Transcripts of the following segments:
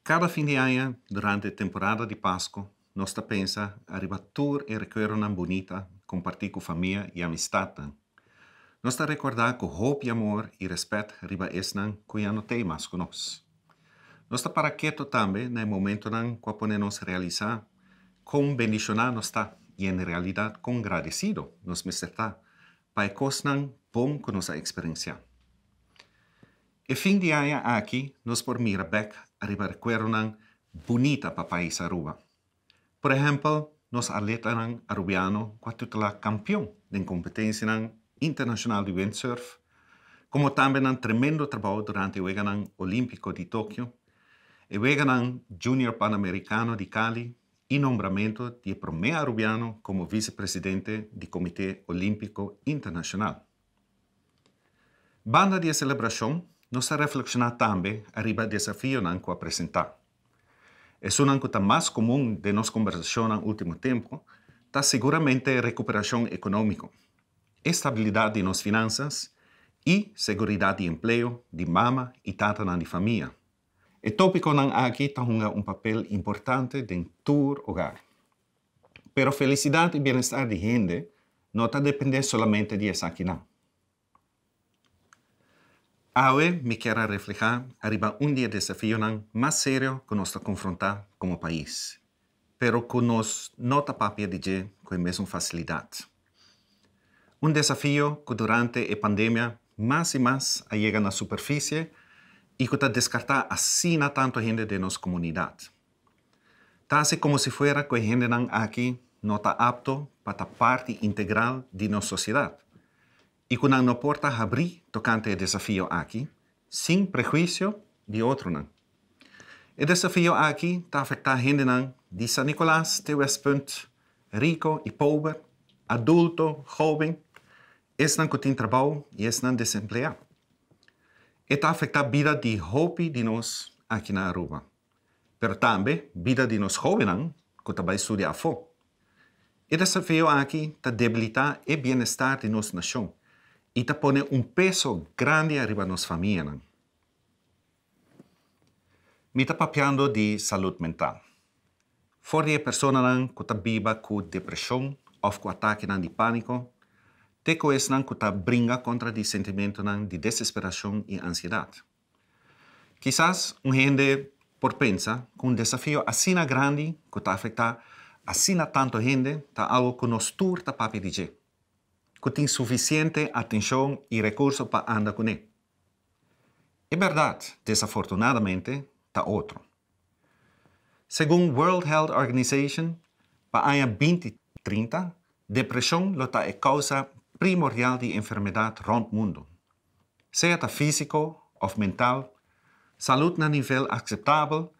Cada fin di aña, durante temporada di Pasco, nos ta pensa ariba tur e recuerdonan bunita comparti cu famia y amistadnan. Nos ta recorda cu hopi amor y respet riba esnan cu ya no t'ey mas cu nos. Nos ta para keto tambe na e momentonan cu a pone nos realisa con bendiciona nos ta y en realidad con gradecido nos mester ta pa e cosnan bon cu nos a experiencia. E fin di aña aki nos por mira bek ariba recuerdonan bunita pa pais Aruba. Por ehempel, nos atletanan Arubiano cu a titula campeon den competencianan internacional di windsurf, como tambe nan tremendo trabou durante e Weganan Olimpico di Tokio, e Weganan Junior Panamericano di Cali y nombramento di e prome Arubiano como vicepresidente di Comite Olimpico Internacional. Banda di e celebracion, nos a reflexiona tambe ariba desafionan cu a presenta. Esunnan cu ta mas comun den nos conversacionnan ultimo tempo ta siguramente recuperacion economico, estabilidad di nos finanzas y seguridad di empleo di mama y tatanan di famia. E topiconan aki ta hunga un papel importante den tur hogar. Pero felicidad y bienestar di hende no ta depende solamente di esakinan. Awe mi kier a refleha ariba un di e desafionan mas serio cu nos ta confronta como pais, pero cu nos no ta papia di dje cu e mesun facilidad. Un desafio cu durante e pandemia mas y mas a yega na superficie y cu ta descarta asina tanto hende den nos comunidad. Ta haci como si fuera cu e hendenan aki no ta apto pa ta parti integral di nos sociedad y cu nan no por ta habri tocante e desafio aki sin prehuicio di otronan. E desafio aki ta afecta hendenan di San Nicolas te Westpunt, rico y pober, adulto, hoben, esnan cu tin trabou y esnan desemplea. E ta afecta bida di hopi di nos aki na Aruba, pero tambe bida di nos hobennan cu ta bay studia afo. E desafio aki ta debilita e bienestar di nos nacion y ta pone un peso grandi ariba nos famianan. Mi ta papiando di salud mental. For di e personanan cu ta biba cu depresion of cu atakenan di panico, te cu esnan cu ta bringa contra di sentimentonan di desesperacion y ansiedad. Kisas un hende por pensa cu un desafio asina grandi cu ta afecta asina tanto hende ta algo cu nos tur ta papia di dje, cu tin suficiente atencion y recurso pa anda cune. E berdad, desafortunadamente, ta otro. Segun World Health Organization, pa aña 2030, depresion lo ta e causa primordial di enfermedad rond mundo. Sea ta fisico of mental, salud na nivel aceptabel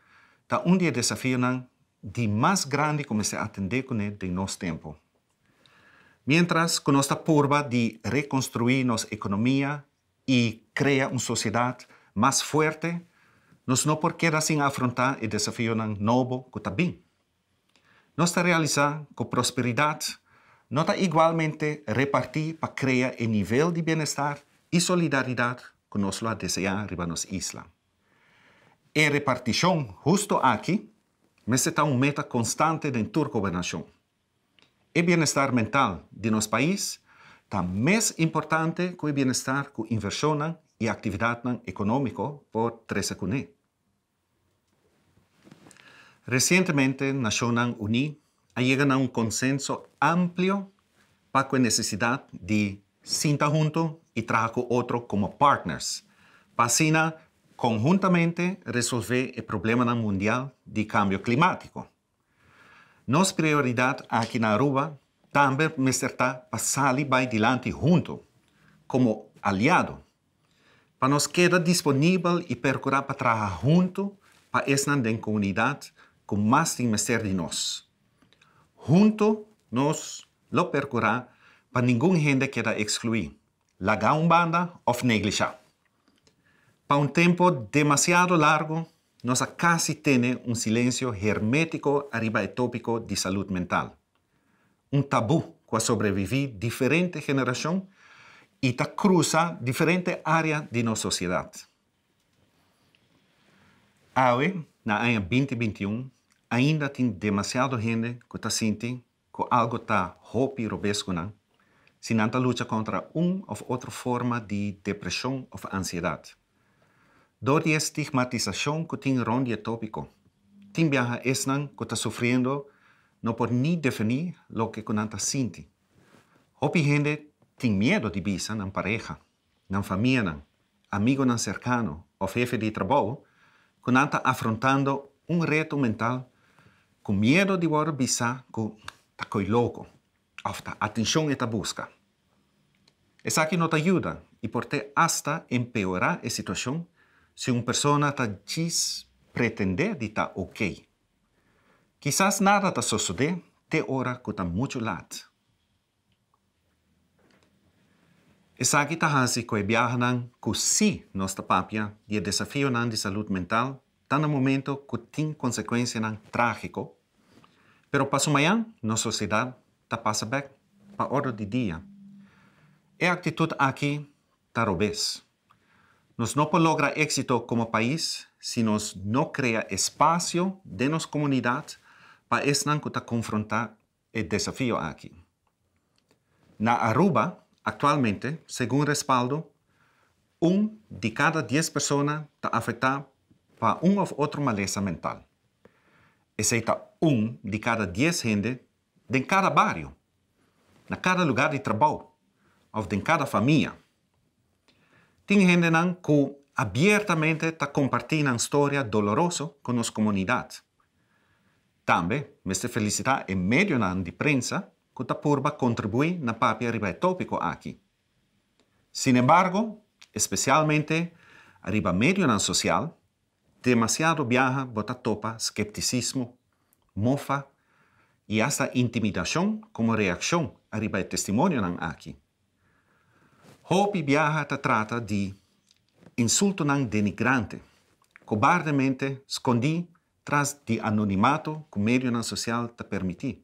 ta un di e desafionan di mas grandi cu mester atende cune den nos tempo. Mientras cu nos ta purba di reconstrui nos economia y crea un sociedad mas fuerte, nos no por keda sin afronta e desafionan nobo cu ta bin. Nos ta realisa cu prosperidad no ta igualmente reparti pa crea e nivel di bienestar y solidaridad cu nos lo a desea riba nos isla. E reparticion husto aki mester ta un meta constante den tur gobernacion. E bienestar mental di nos pais ta mes importante cu e bienestar cu inversionnan y actividadnan economico por trece cune. Recientemente Nacionnan Uni a yega na un consenso amplio pa cu e necesidad di sinta hunto y traha cu otro como partners, pa asina conhuntamente resolve e problemanan mundial di cambio climatico. Nos prioridad aki na Aruba tambe mester ta pa sali bay dilanti hunto, como aliado, pa nos keda disponibel y percura pa traha hunto pa esnan den comunidad cu mas tin mester di nos. Hunto nos lo percura pa ningun hende keda exclui, laga un banda of neglisha. Pa un tempo demasiado largo nos a casi tene un silencio hermetico ariba e topico di salud mental. Un tabu cu a sobrevivi diferente generacion y ta cruza diferente area di nos sociedad. Awe, Na aña 2021, ainda tin demasiado hende ku ta sinti ku algu ta hopi robes ku nan, si nan ta lucha kontra un òf otro forma di depreshon òf ansiedat. Dor di e stigmatisashon ku tin rònt di e tópiko, tin biaha esnan ku ta sufriendo no por ni definí loke ku nan ta sinti. Hopi hende tin miedu di bisa nan pareha, nan famianan, amigonan serkano òf hefe di trabou ku nan ta afrontando un reto mental ku miedu di wòrdu bisá ku ta koi loko òf ta atenshon e ta buska. Esaki no ta yuda i por te asta empeorá e situashon si un persona ta djis pretendé di ta okey. Kisas nada ta sosodé te ora ku ta muchu lat. Esaki ta hasi ku e biahanan ku sí nos ta papia di e desafionan di salud mental ta na momento ku tin konsekuensianan trágiko, pero paso mañan nos sosiedat ta pasa bèk pa òrdu di dia. E aktitut aki ta robes. Nos no por logra éksito komo pais si nos no krea espasio den nos komunidat pa esnan ku ta konfrontá e desafio aki. Na Aruba, aktualmente, segun Respaldo, un di kada dies persona ta afektá pa un òf otro malesa mental. Esei ta un di kada dies hende den kada bario, na kada lugá di trabou òf den kada famia. Tin hendenan ku abiertamente ta kompartí nan storia doloroso ku nos komunidat. Tambe mester felisitá e medionan di prensa ku ta purba kontribuí na papia riba e tópiko aki. Sinembargo, espesialmente riba medionan sosial, demasiado biaha bo ta topa skeptisismo, mofa i asta intimidashon komo reakshon ariba e testimonionan aki. Hopi biaha ta trata di insultonan denigrante, kobardemente skondí tras di anonimato ku medionan sosial ta permití.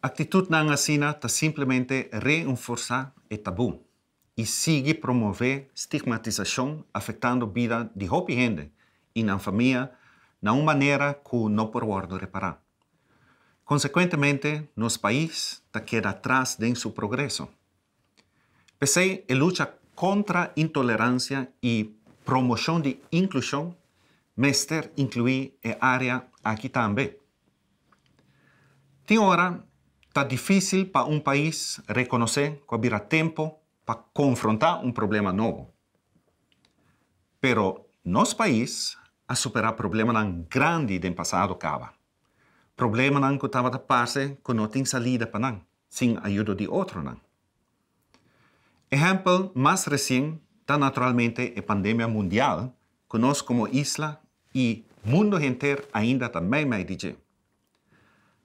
Aktitutnan asina ta simplemente reenforsá e tabú i sigui promové stigmatisashon afektando bida di hopi hende i nan famia na un manera ku no por wòrdu repará. Konsekuentemente nos pais ta keda atras den su progreso. P'esei e lucha kontra intoleransia i promoshon di inklushon mester inkluí e área aki tambe. Tin ora ta difísil pa un pais rekonosé ku a bira tempu pa konfrontá un problema nobo. Pero nos pais a superá problemanan grandi den pasado kaba. Problemanan ku tabata parse ku no tin salida pa nan sin ayudo di otronan. Ehèmpel mas resien ta naturalmente e pandemia mundial ku nos komo isla i mundu henter ainda ta meimei di dje.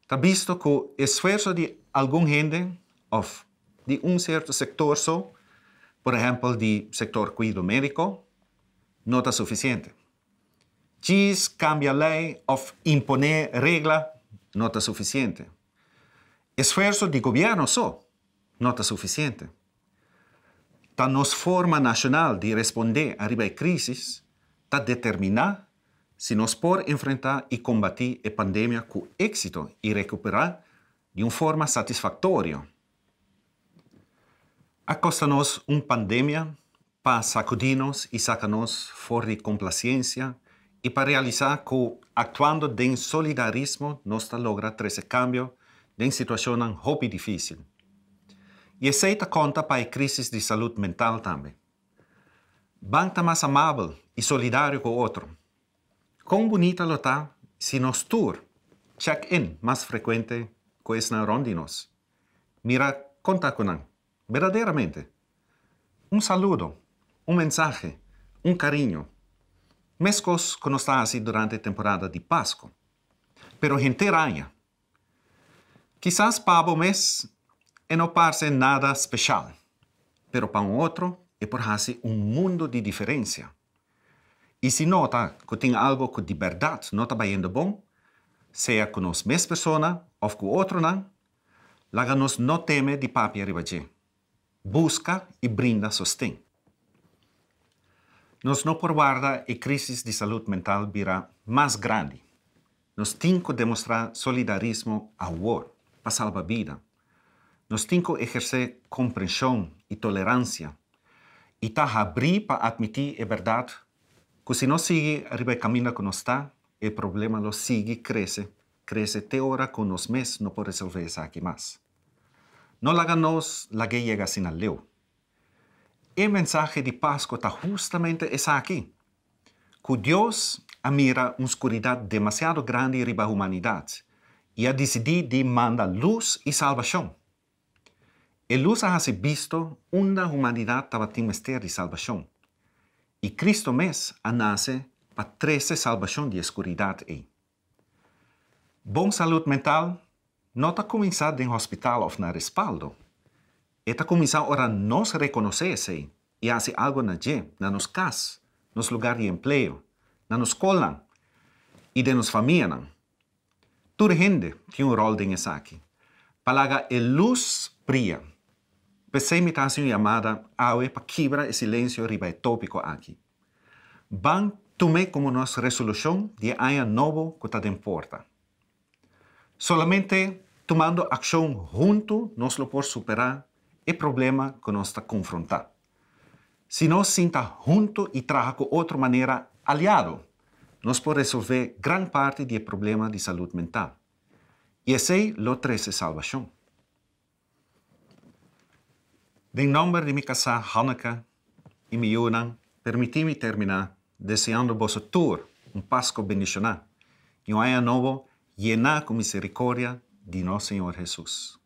Ta bisto ku esfuerso di algun hende òf di un sierto sektor so, por ehèmpel di sektor kuido médiko, no ta sufisiente. Djis kambia lei òf imponé regla no ta sufisiente. Esfuerso di gobièrnu so no ta sufisiente. Ta nos forma nashonal di respondé ariba e krísis ta determiná si nos por enfrentá i kombatí e pandemia ku éksito i rekuperá di un forma satisfaktorio. A kosta nos un pandemia pa sakudí nos i saka nos for di komplasiensia i pa realisá ku aktuando den solidarismo nos ta logra trese kambio den situashonnan hopi difísil. I esei ta konta pa e krísis di salud mental tambe. Ban ta mas amabel i solidario ku otro. Kon bunita lo ta si nos tur check in mas frekuente ku esnan rònt di nos. Mira kon ta ku nan, berdaderamente. Un saludo, un mensahe, un kariño. Meskos ku nos ta hasi durante temporada di Pasku. Pero henter aña. Kisas pa bo mes e no parse nada speshal, pero pa un otro e por hasi un mundu di diferensia. I si nota ku tin algu ku di bèrdat no ta bayendo bon, sea ku nos mes persona òf ku otronan, laga nos no teme di papia riba dje. Buska i brinda sosten. Nos no por warda e crisis di salud mental bira mas grandi. Nos tin cu demostra solidarismo awor pa salba bida. Nos tin cu eherce comprension y tolerancia y ta habri pa admiti e berdad cu si nos sigui riba e caminda cu nos ta, e problema lo sigui crece, crece te ora cu nos mes no por resolve esaki mas. No laga nos lag'e yega asina leu. E mensahe di Pasco ta hustamente esaki, cu Dios a mira un scuridad demasiado grandi riba humanidad y a dicidi di manda luz y salbacion. E luz a haci bisto unda humanidad tabatin mester di salbacion, y Cristo mes a nace pa trece salbacion di e scuridad ey. Bon salud mental no ta cuminsa den hospital of na Respaldo. E ta cuminsa ora nos reconoce esey y haci algo na dje, na nos cas, nos lugar di empleo, na nos scolnan y den nos famianan. Tur hende tin un rol den esaki, pa laga e luz bria. P'esey mi ta haci un yamada awe pa kibra e silencio riba e topico aki. Ban tum'e como nos resolucion di e aña nobo cu ta den porta. Solamente tumando accion hunto nos lo por supera e problema cu nos ta confronta. Si nos sinta hunto y traha cu otro manera aliado, nos por resolve gran parti di e problema di salud mental. Y esey lo trece salbacion. Den nomber di mi casá Hanneke y mi yunan, permiti mi termina deseando boso tur un Pasco bendiciona y un aña nobo yena cu misericordia di nos Señor Jesus.